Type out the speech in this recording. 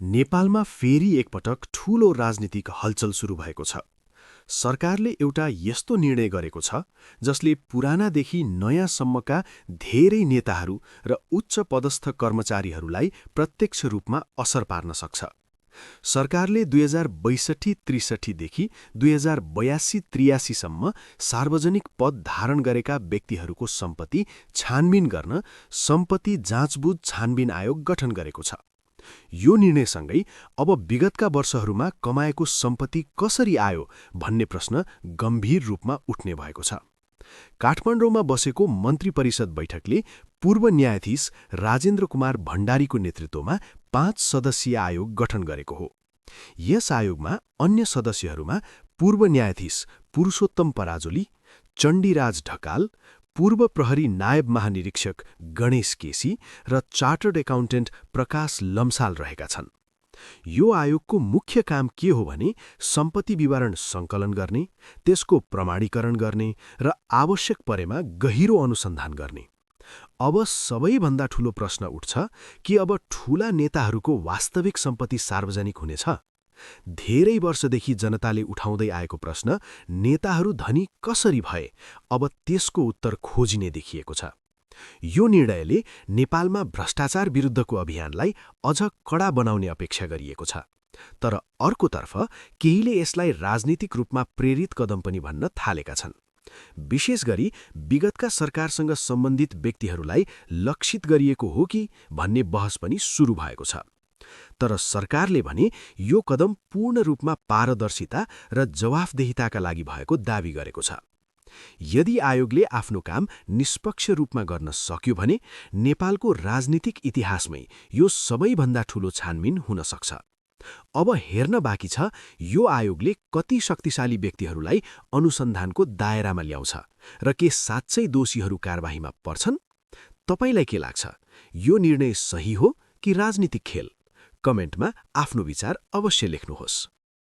नेपालमा फेरि एकपटक ठूलो राजनीतिक हलचल सुरु भएको छ। सरकारले एउटा यस्तो निर्णय गरेको छ जसले पुरानादेखि नयाँसम्मका धेरै नेताहरू र उच्च पदस्थ कर्मचारीहरूलाई प्रत्यक्ष रूपमा असर पार्न सक्छ। सरकारले 2062-63 देखि 2082-83 सम्म सार्वजनिक पद धारण गरेका व्यक्तिहरूको सम्पत्ति छानबिन गर्न सम्पत्ति जाँचबुझ छानबिन आयोग गठन गरेको छ। यो निर्णयसँगै अब विगतका वर्षहरूमा कमाएको सम्पत्ति कसरी आयो भन्ने प्रश्न गम्भीर रूपमा उठ्ने भएको छ। काठमाडौँमा बसेको मन्त्री परिषद बैठकले पूर्व न्यायाधीश राजेन्द्र कुमार भण्डारीको नेतृत्वमा 5 सदस्यीय आयोग गठन गरेको हो। यस आयोगमा अन्य सदस्यहरूमा पूर्व न्यायाधीश पुरुषोत्तम पराजुली, चण्डीराज ढकाल, पूर्व प्रहरी नायब महानिरीक्षक गणेश केसी र चार्टर्ड एकाउन्टेन्ट प्रकाश लम्साल रहेका छन्। यो आयोगको मुख्य काम के हो भने सम्पत्ति विवरण सङ्कलन गर्ने, त्यसको प्रमाणीकरण गर्ने र आवश्यक परेमा गहिरो अनुसन्धान गर्ने। अब सबैभन्दा ठूलो प्रश्न उठ्छ कि अब ठूला नेताहरूको वास्तविक सम्पत्ति सार्वजनिक हुनेछ? धेरै वर्षदेखि जनताले उठाउँदै आएको प्रश्न नेताहरू धनी कसरी भए, अब त्यसको उत्तर खोजिने देखिएको छ। यो निर्णयले नेपालमा भ्रष्टाचार विरुद्धको अभियानलाई अझ कडा बनाउने अपेक्षा गरिएको छ। तर अर्कोतर्फ केहीले यसलाई राजनीतिक रूपमा प्रेरित कदम पनि भन्न थालेका छन्। विशेष गरी विगतका सरकारसँग सम्बन्धित व्यक्तिहरूलाई लक्षित गरिएको हो कि भन्ने बहस पनि सुरु भएको छ। तर सरकारले भने यो कदम पूर्ण रूपमा पारदर्शिता र जवाफदेहिताका लागि भएको दावी गरेको छ। यदि आयोगले आफ्नो काम निष्पक्ष रूपमा गर्न सक्यो भने नेपालको राजनीतिक इतिहासमै यो सबैभन्दा ठूलो छानबिन हुन सक्छ। अब हेर्न बाँकी छ यो आयोगले कति शक्तिशाली व्यक्तिहरूलाई अनुसन्धानको दायरामा ल्याउँछ र के साँच्चै दोषीहरू कारबाहीमा पर्छन्? तपाईलाई के लाग्छ? यो निर्णय सही हो कि राजनीतिक खेल? कमेन्टमा आफ्नो विचार अवश्य लेख्नुहोस्।